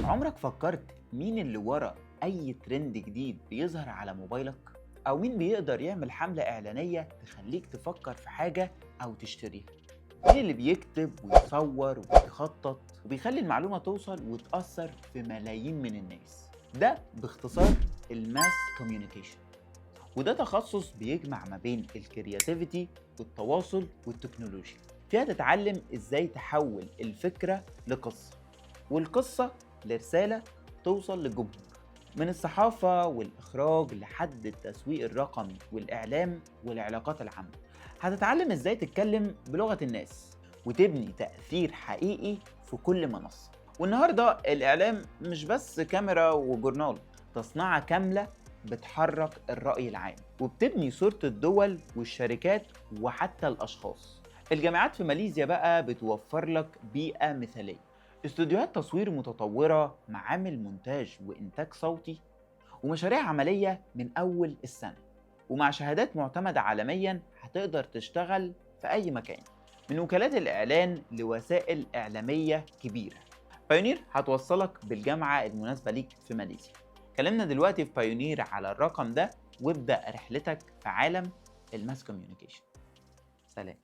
عمرك فكرت مين اللي ورا أي ترند جديد بيظهر على موبايلك؟ أو مين بيقدر يعمل حملة إعلانية تخليك تفكر في حاجة أو تشتريها؟ مين اللي بيكتب ويصور ويخطط وبيخلي المعلومة توصل وتأثر في ملايين من الناس؟ ده باختصار ال mass communication، وده تخصص بيجمع ما بين ال creativity والتواصل والتكنولوجيا. فيها تتعلم ازاي تحول الفكرة لقصة، والقصة لرسالة توصل للجمهور، من الصحافة والإخراج لحد التسويق الرقمي والإعلام والعلاقات العامة. هتتعلم ازاي تتكلم بلغة الناس وتبني تأثير حقيقي في كل منصة. والنهاردة الإعلام مش بس كاميرا وجورنال، ده صناعة كاملة بتحرك الرأي العام وبتبني صورة الدول والشركات وحتى الأشخاص. الجامعات في ماليزيا بقى بتوفر لك بيئة مثالية، استوديوهات تصوير متطورة، معامل مونتاج وإنتاج صوتي، ومشاريع عملية من أول السنة، ومع شهادات معتمدة عالميا هتقدر تشتغل في أي مكان، من وكالات الإعلان لوسائل إعلامية كبيرة. بايونير هتوصلك بالجامعة المناسبة ليك في ماليزيا. كلمنا دلوقتي في بايونير على الرقم ده وابدأ رحلتك في عالم ال mass communication. سلام.